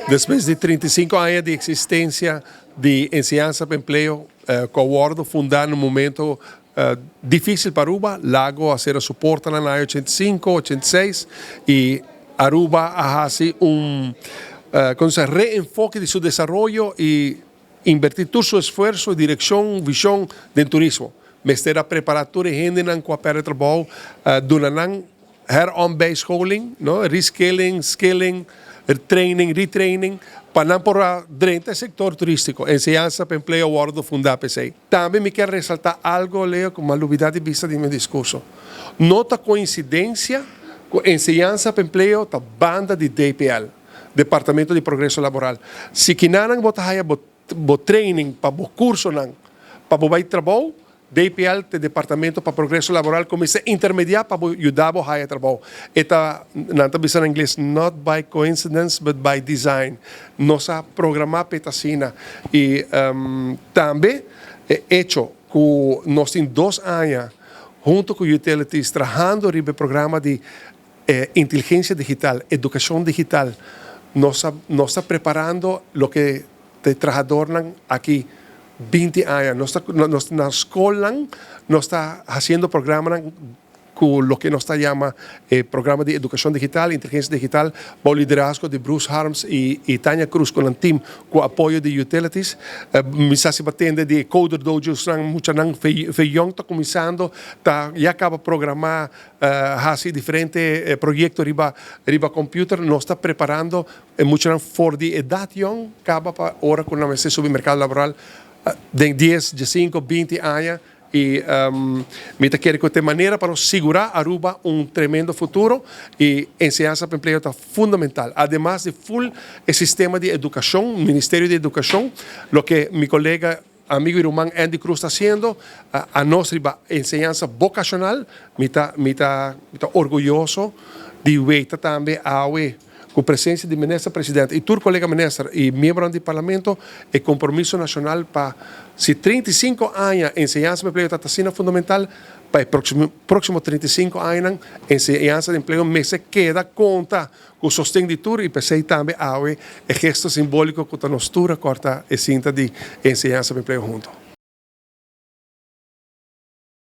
Despues di 35 aña di existencia di Enseñansa pa Empleo, cu a wordo funda na un momento dificil pa Aruba, Lago a cera su portanan na aña 85, 86 y Aruba a haci un reenfoke di su desaroyo y inverti tur su esfuerso, direccion, vision den turismo. Mester a prepara tur e hendenan cu a perde trabou, duna nan heronbijscholing, no? Reskilling, skilling, training, retraining, pa nan por a drenta e sector turistico. Enseñansa pa Empleo a wordo funda p'esey. Tambe mi kier resalta algo, Leo, cu m'a lubida di bisa den mi discurso. No ta coincidencia cu Enseñansa pa Empleo ta banda di DPL, Departamento di Progreso Laboral. Si kinanan bo ta haya bo training pa bo cursonan, pa bo bay trabou, DPL ta Departamento pa Progreso Laboral cuminsa intermedia pa bo yuda bo haya trabou. E ta, nan ta bisa na ingles, "not by coincidence but by design". Nos a programa p'e ta asina. Y tambe e hecho cu nos tin 2 aña hunto cu Utilities trahando riba programa di inteligencia digital, educacion digital, nos ta preparando loke ta trahadornan aki 20 aña. Nos na scol, nos ta haciendo programa cu loke nos ta yama programa di educacion digital, inteligencia digital, cu liderazgo di Bruce Harms y Tania Cruz cu un team cu apoyo di Utilities. Mi sa si bo a tende di Coder Dojos, nan muchanan fe jong ta cuminsando, ta ya caba programa, haci diferente proyecto riba computer. Nos ta preparando muchanan for di edad jong, caba pa ora cu nan subi mercado laboral, di 10, 5, 20 aña y mi ta kere cu e manera pa sigura Aruba un tremendo futuro y enseñansa pa empleo ta fundamental. Ademas di full e sistema di educacion, Ministerio di Educacion, loke mi colega, amigo y ruman Endy Croes ta haciendo, a nos riba enseñansa vocacional, mi ta orguyoso di weta tambe awe cu presencia di minister presidente y tur colega minister y miembro di parlamento e compromiso nacional pa si 35 aña enseñansa di empleo ta asina fundamental, pa e proximo 35 aña enseñansa di empleo mester keda conta cu sosten di tur y p'esey tambe awe e gesto simbolico cu nos tur a corta e cinta di enseñansa di empleo hunto.